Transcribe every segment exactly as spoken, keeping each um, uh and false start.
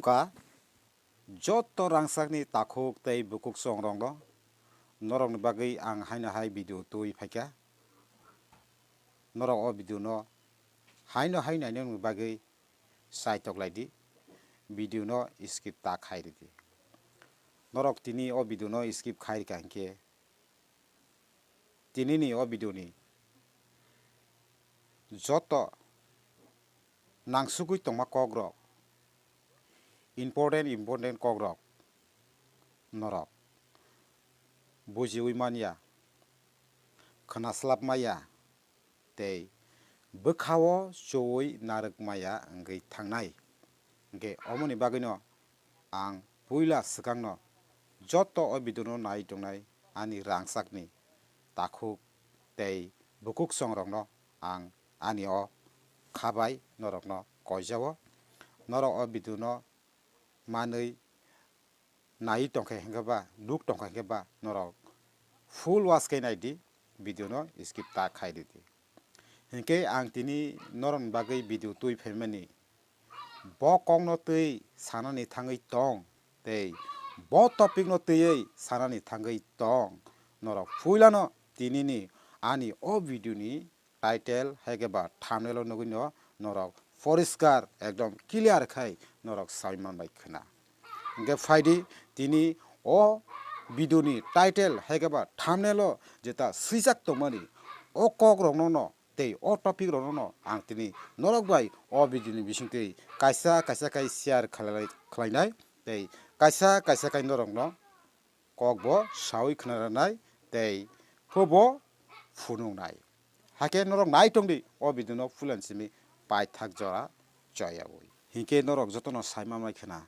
Khulumkha joto rangchakni takhuk tei bukhuk chongrokno, norokni bagwi ang haino hai video twi phaikha. Norok o video no haino hai nainani bagwi chaitok lai di, video no skip ta khai rw di. Norok tini o video no skip khai rwkha hinkhe, tinini o video ni joto nangsugwi tongma kokrok, important important kokrok norok bujiwi manya, khwnaslap maya, tei bwkha-o chuwi narwk maya wngwi thangnai. Hinkhe omoni bagwino ang puila swkangno joto o video no nai tongnai ani rangchakni takhuk tei bukhuk chongrokno ang ani o kha bai norokno koijao. Norok o video no manwi nai tongkha hinkhe ba, nuk tongkha hinkhe ba, norok full watch khe nai di, video no skip ta khai rw di. Hinkhe ang tini norokni bagwi video twi phaimani, bo kokno twi sanani thangwi tong tei bo topic no twiwi sanani thangwi tong. Norok puilano tinini ani o video ni title hai khe ba thumbnail o nugwi no norok poriskar ekdom clear khai norok sai manbai khwna. Hinkhe phaidi tini o video ni title hai khe ba thumbnail o jeta swijak tongmani o kok rokno no tei o topic rokno no ang tini norok bai o video ni bisingtwi kaisa kaisa khai share khlai-, khlainai tei kaisa kaisa khai norokno kokbo sawi khna rwnai tei phobo phunuknai. Hakhe norok nai tongdi o video no full and simi paithak jora choyawi. Hinkhe norok jotono sai manmai khna,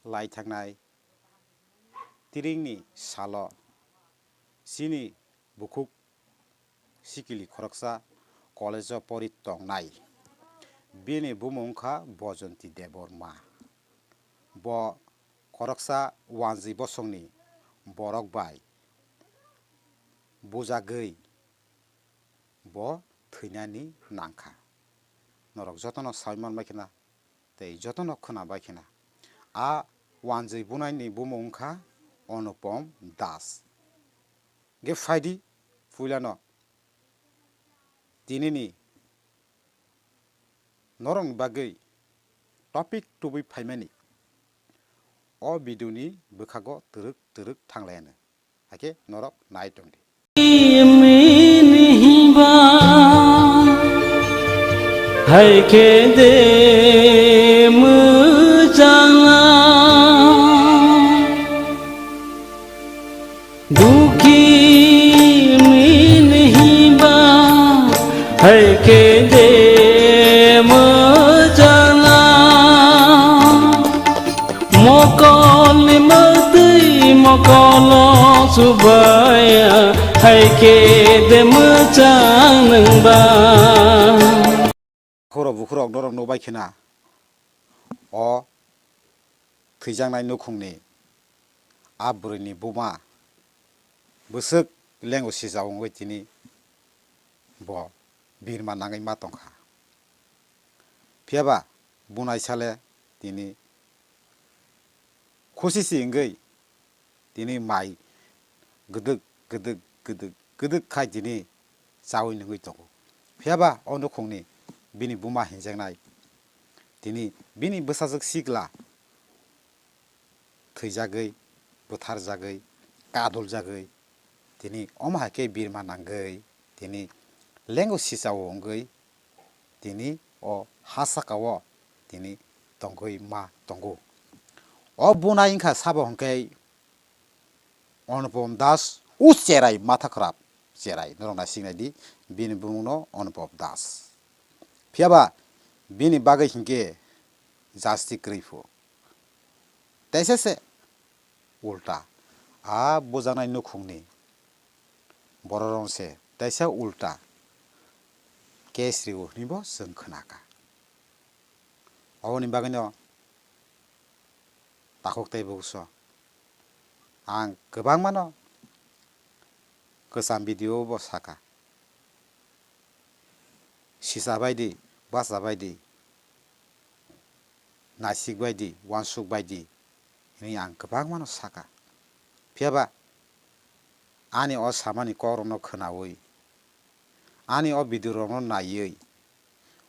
lai thaknai tiringni salo chini bukhuk sikili khoroksa college-o pori tongnai. Bini bumung wngkha Bojonti Debbarma. Bo khoroksa wanjwi bosongni borok bai bujagwi bo thwinani nangkha. Norok jotono sawi manbai khna tei jotono khwnabai khna. A wanjwi bunaini bumung wngkha Onupom Das. Ge phaidi puilano tinini norokni bagwi topic tubui phaimani o video ni bwkhago twrwk twrwk thanglaiyano. Hakhe norok nai tongdi. Mini hiba hai khe de mwchangna. Dukhi mini hiba hai khe de mwchangna. Mokolni mwtwi mokolo subaya, hai khe de mwchang nwngba. Khoro bukhurok norok nukbai khina, o thwijaknai nukhungni a bwrwini buma bwswk lengo sijao wngwi tini bo birma nangwi ma tongkha. Phiyaba bunai sale tini khusi si wngwi tini mai gwdwk gwdwk gwdwk gwdwk khai tini chaui nungwi tongo. Phiyaba o nukhungni bini buma hinjaknai tini bini bwsajwk sikla thwijagwi, butharjagwi, kaduljagwi, tini omo hai khe birma nangwi, tini lengo sisao wngwi, tini o ha sakao tini tongwi ma tongo. O bunai wngkha sabo hwnkhe Onupom Das, o cherai matha khorap cherai, norok naisik nai di, bini bumungno Onupom Das. Phiyaba bini bagwi hinkhe jasti kwrwi phu. Teisa se ulta, a bujaknai nukhungni bororok se teisa ulta case rio hwnwi bo chwng khna kha. Oboni bagwino takhuk tei bukhuso ang kwbangmano kwcham video bo sakha, sisa bai di, bacha bai di, naisik bai di, uansuk bai di, hwnwi ang kwbangmano sakha. Phiya ba ani o samani kokrokno khwnaui, ani o video rokno naiwi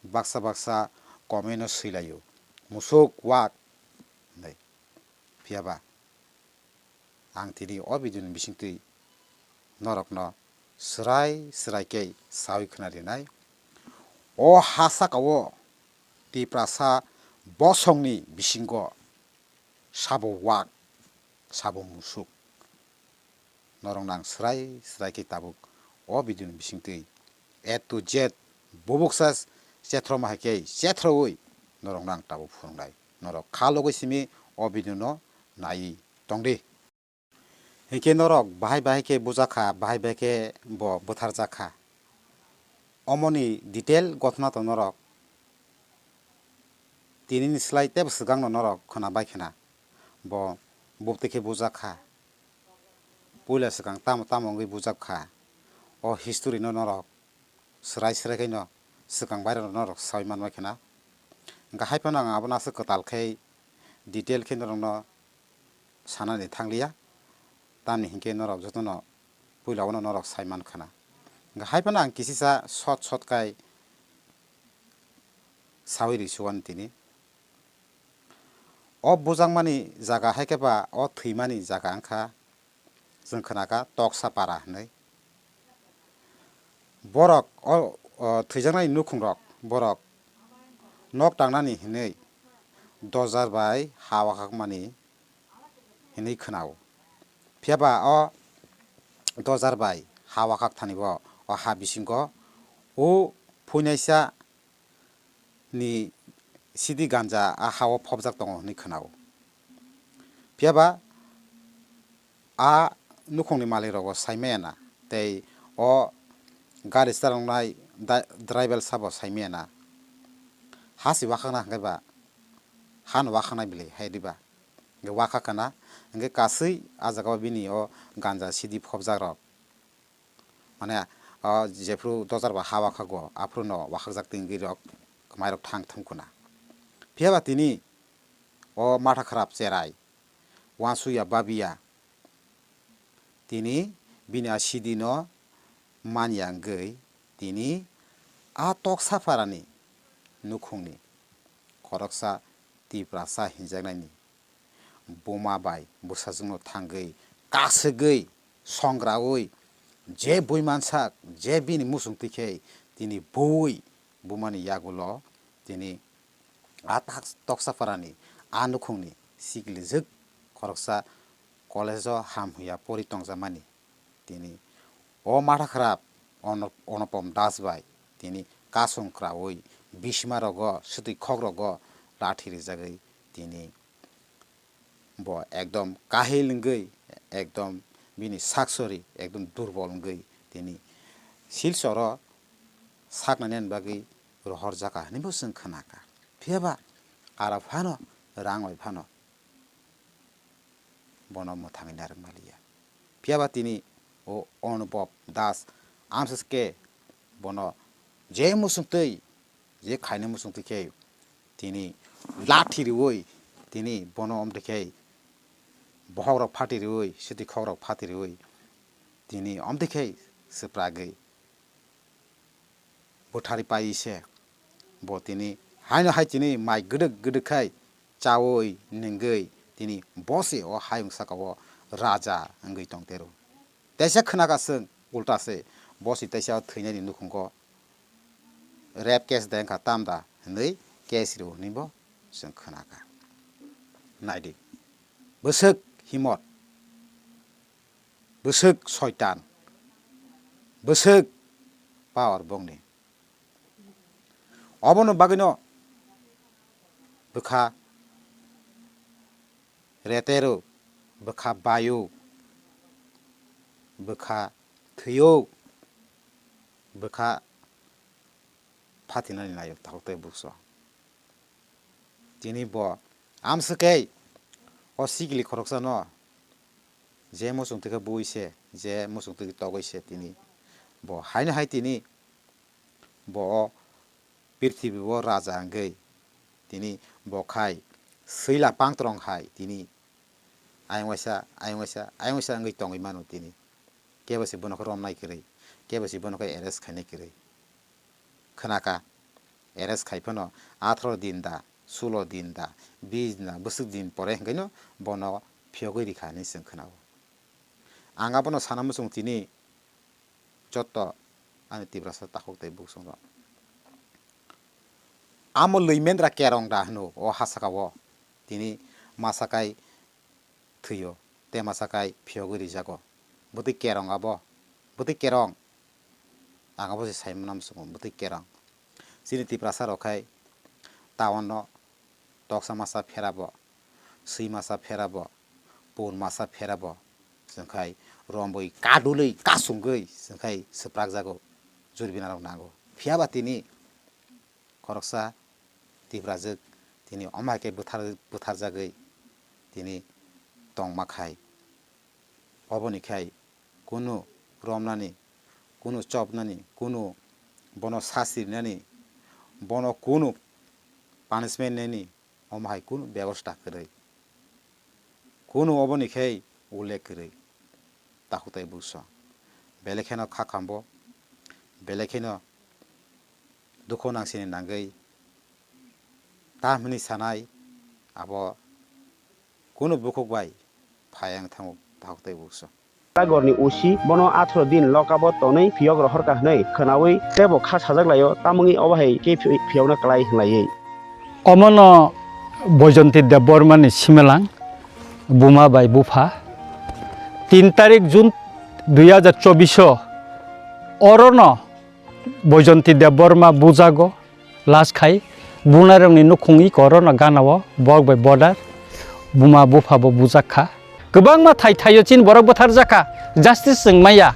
baksa baksa comment-o swilaio, "Musuk wak," hwnwi. Phiya ba ang tini o video ni bisingtwi norokno swrai swrai khe saui khwna rinai. O ha saka-o Tiprasa bosongni bisingo sabo wak, sabo musuk. Norokno ang swrai swrai khe tabuk o video ni bisingtwi A to Z bubuksa chethromo hai khe chethroui norokno ang tabuk phwrwngnai. Norok kha logwi simi o video no naiwi tongdi. Hinkhe norok bahai bahai khe bujakha, bahai bahai khe bo bwtharjakha. Omoni detail gothona to norok tinini slai tebo swkangno norok khwna bai khwna. Bo bubtwi khe bujakha. Puila swkang tamo tamo wngwi bujakha. O history no norok swrai swrai khe no swkang bairok no norok saui manbai khwna. Hwnkhe hai phano ang abono aswk kwtal khe detail khe norokno sanani thangliya. Tamni hinkhe norok jotono puila ono norok sai man khwna. Hwnkhe hai phano ang kisisa short short khai saui risuan tini. O bujakmani jaga hai khe ba o thwimani jaga wngkha, chwng khwnakha Toksa para hwnwi. Borok o, o thwijaknai nukhungrok borok nok tangnani hwnwi dojar bai ha wakhakmani hwnwi khwnao. Phiya ba o dojar bai ha wakhak thani bo o ha bisingo o phuinaisa ni sidi ganja a ha-o phobjak tongo hwnwi khwnao. Phiya ba a nukhungni malik rogo sai maya na, tei o gari chalangnai da-, driver sabo sai maya na. Ha se wakhakna hwnkhe ba, ha no wakhaknai bwlwi hai diba? Hwnkhe wakhak kana, hwnkhe kasui a jaga o bini o ganja sidi phobjak rok. Mane, o jephru dojar ba ha wakhakgo, aphuru no wakhakjak twi wngwi rok, kwmai rok thang thung kuna. Phiya ba tini o matha kharap cherai, uansukya babiya, tini bini a sidi no manya wngwi, tini a Toksa para ni nukhung ni khoroksa Tiprasa hinjaknai ni buma bai bwsajwkno thangwi, kasugwi, songraui, je bui mansak, je bini muchung twi khe tini bui bumani yagulo tini a tak-, Toksa parani a nukhungni siklijwk khoroksa college-o ham hwya pori tongjakmani. Tini o matha kharap Ono-, Onopom Das bai tini kasung kraui bisima rogo, swtwi khok rogo lathi rijagwi tini bo ekdom kahil wngwi, ekdom bini saksori ekdom durbol wngwi tini Silchoro saknainani bagwi rohorjaka hwnwi bo chwng khnakha. Phiya ba aro phano rang bai phano bono mwthangwi narwk maliya. Phiya ba tini o Onubhob Das amswk khe bono je muchungtwi, je khaina muchungtwi khe tini lathi riui tini bono omtwi khe bohok rok phati riui, swtwi khok rok phati riui tini omtwi khe swpragwi bwthari pai se. Bo tini haino hai tini mai gwdwk gwdwk khai chaui nungwi tini bo se o hayung saka o raja wngwi tong tero. Teisa khwnaka chwng ulta se, bo se teisa thwinani nukhungo rape case de wngkha tamda hwnwi case rw hwnwi bo chwng khwnaka. Naidi, bwswk himot, bwswk soitan, bwswk power bongni. Obono bagwino bwkha retero, bwkha baio, bwkha thwio, bwkha phatinani naio takhuk tei bukso. Tini bo amswk khe o sikili khoroksano je muchungtwi khe bui se, je muchungtwi khe togwi se tini bo haino hai tini bo o prithibi o raja wngwi tini bo khai Swila pangtrong hai tini ayang waisa, ayang waisa, ayang waisa wngwi tongwi mano tini. Kebo se bono khe romnai kwrwi, kebo se bono khe arrest khainai kwrwi. Khwnaka, arrest khai phano atharo din da, sulo din da, bis din da, bwswk din pore hwnkhe no bono phiyogwi rikha hinwi chwng khwnao. Ang abono sana muchung tini joto ani Tiprasa takhuk tei buksong rok. Amo lwi mendra kerong da hwno o ha saka o. Tini masa kai thwio, tei masa kai phiyogwi rijago. Bwtwi kerong abo, bwtwi kerong. Ang abo se sai mano muchungo, bwtwi kerong. Chini Tiprasa rok khai town no toksa masa phera bo, swi masa phera bo, pun masa phera bo, chwng khai romwi kadulwi kasungwi chwng khai swprak jago, jurbina rok nango. Phiya ba tini khoroksa Tiprajwk tini omo hai khe bwthar-, bwtharjagwi tini tongma khai. Oboni khai kunu romnani, kunu chopnani, kunu bono sasi rinani, bono kunu punishment nani, omo hai kunu bebosta kwrwi. Kunu oboni khai ullekh kwrwi. Takhuk tei bukso. Belai kheno kha khambo, belai kheno dukhu nangsini nangwi, tamni sanai abo kunu bukhuk bai phai ang thango takhuk tei bukso. Tagorni O C bono atharo din lokabo tonwi phiyok rohorkha hwnwi khwnawi teibo kha sajak laio, tamungwi obo hai khe phi-, phiyokna klai hwnlaiwi. Omono Boijonti Debbarmani simelang, buma bai bupha. Tin tarik June dui hajar chobbish o orono Boijonti Debbarma bujago, last khai bunairokni nukhung iko orono ganao bok bai border, buma bupha bo bujak kha. Kwbangma thai thaio chini borok bwtharjak kha, justice chwng maya.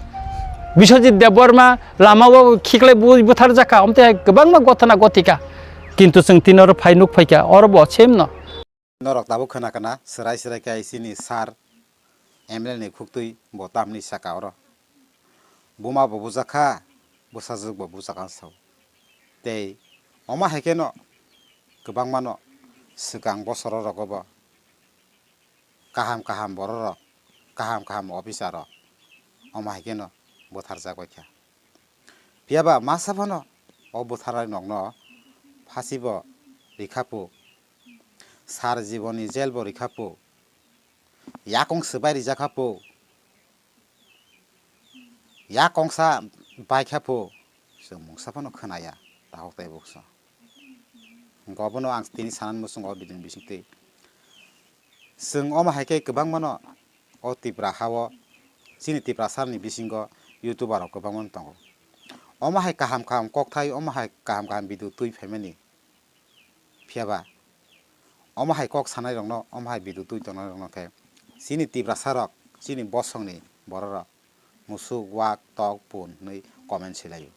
Biswajit Debbarma lamao khiklai bu-, bwtharjak kha, omtwi hai kwbangma gotona gotika. Kintu chwng tini oro phai nuk phaikha, oro bo same no. Norok tabuk khwna kana, swrai swrai khe chini sir M L A ni khuktwi bo tamni saka oro. Buma bo bujak kha, bwsajwk bo bujak ang sao. Tei omo hai kheno kwbangmano swkang bosoro rogo bo kaham kaham bororok, kaham kaham officer rok omo hai kheno bwtharjak bai kha. Phiya ba masa phano o bwtharnai nokno phasi bo rikha pu, sar jiboni jail bo rikha pu, yakung swbai rijak kha pu, yakung sa bai kha pu, chwng mungsa phano khwnaya, takhuk tei bukso. Hwnkhe obono ang tini sanani muchungo o video ni bisingtwi. Chwng omo hai khe kwbangmano o Tripura ha-o, chini Tiprasa ni bisingo YouTuber rok kwbangma tongo. Omo hai kaham kaham kokthai, omo hai kaham kaham video twi phaimani. Phiya ba omo hai kok sanai rokno, omo hai video twi tongnai rokno khe chini Tiprasa rok, chini bosongni borok rok musuk, wak, tok, pun hwnwi comment swlaio.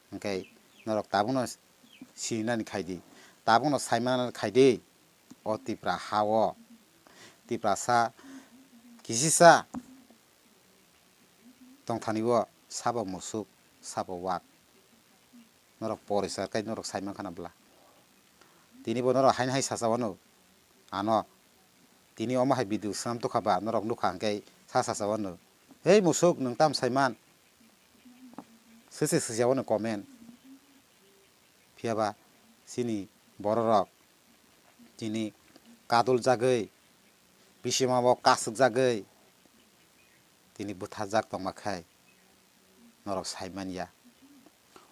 Hwnkhe norok tabukno sinani khai di, tabukno saimanani khai di. O Tipra ha-o Tiprasa kisisa tongthani-o sabo musuk, sabo wak. Norok poriskar khe norok sai mankha na bwla. Tini bo norok haino hai sacha wano ano. Tini omo hai video swnam tokha ba norok nukha hwnkhe sa sacha wano. Hei musuk, nwng tam saiman? Swse swse wano comment. Phiya ba chini bororok tini kadul jagwi, bisima bo kasuk jagwi tini bwtharjak tongma khai norok sai manya.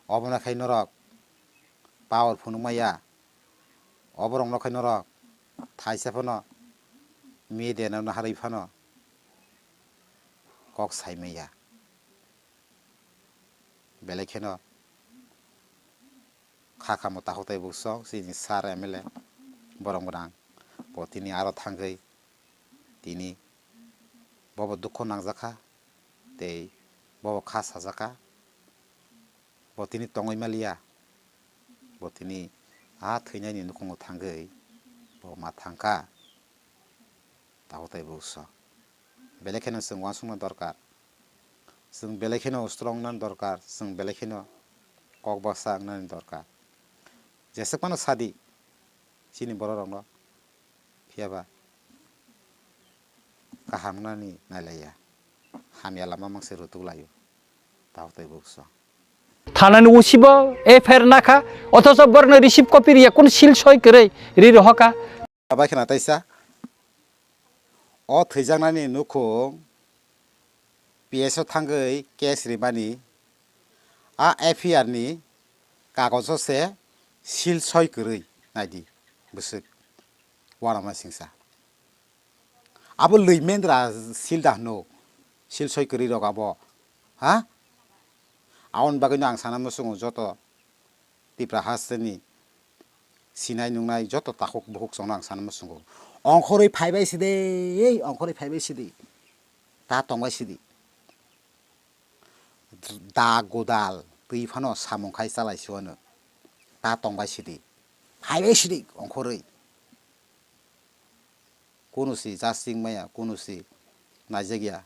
Obono khai norok power phunuk maya. Oborokno khai norok thaisa phano media no naharwi phano kok sai manya. Belai kheno kha kamo takhuk tei buksong chini sir M L A borok gwnang. Bo tini aro thangwi tini bobo dukhu nangjakha tei bobo kha sajakha. Bo tini tongwi maliya. Bo tini a thwinaini nukhungo thangwi bo ma thangkha. Takhuk tei buksong. Belai kheno chwng uansukna dorkar. Chwng belai kheno strong wngnani dorkar, chwng belai kheno kok baksa wngnani dorkar. Jeswk phano sadi, Chini borok rokno phiyaba kaham wngnani nailaiya, hamya lama mangse rutuk laio, tabuk tei bukso. Thanani O C bo F I R nakha, othocho borokno receive copy riya, kun seal soi kwrwi ri rohokha. Abai khna taisa, o thwijaknani nukhung P S o thangwi case rimani, a F I R ni kagojo se seal soi kwrwi naidi bwswk uanama singsa. Abo lwi mendra seal da hwno, seal soi kwrwi rok abo, ha? Aboni bagwino ang sana muchungo joto Tipra hasteni sinai nungnai joto takhuk bukhuk chongno ang sana muchungo. Ongkhorwi phaibai sidi, ei ongkhorwi phaibai sidi. Ta tongbai sidi. Da godal twi phano samung khai chalai siwano. Ta tongbai sidi. Phaibai sidi ongkhorwi. Kunu si jasing maya, kunu si naijak ya,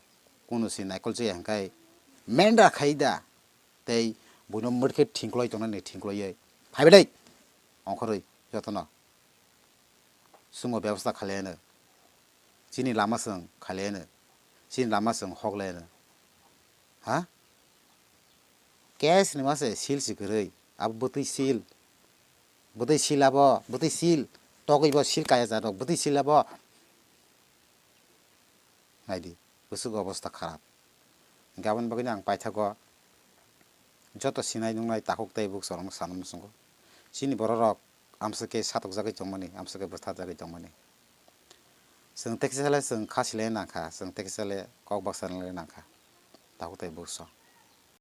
kunu si naikol chaya hwnkhe mendra khai da, tei buino mwrwkhe thingkloi tongnani thingkloiwi phaibai dai, ongkhorwi jotono chwngbo bebostha khalaiano, chini lama chwng khalaiano, chini lama chwng hoklaiano, ha? Case ni mase seal si kwrwi, abo bwtwi seal, bwtwi seal abo, bwtwi seal, togwi bo seal kaya jadok, bwtwi seal abo. Naidi, bwswk obostha kharap. Hwnkhe aboni bagwino ang paithago joto sinai nungnai takhuk tei bukchorokno sana muchungo. Chini bororok amswk khe satokjagwi tongmani, amswk khe bwtharjagwi tongmani. Chwng tekhe sale chwng kha silai nangkha, chwng tekhe sale kok baksa nangkha. Takhuk tei bukchwng.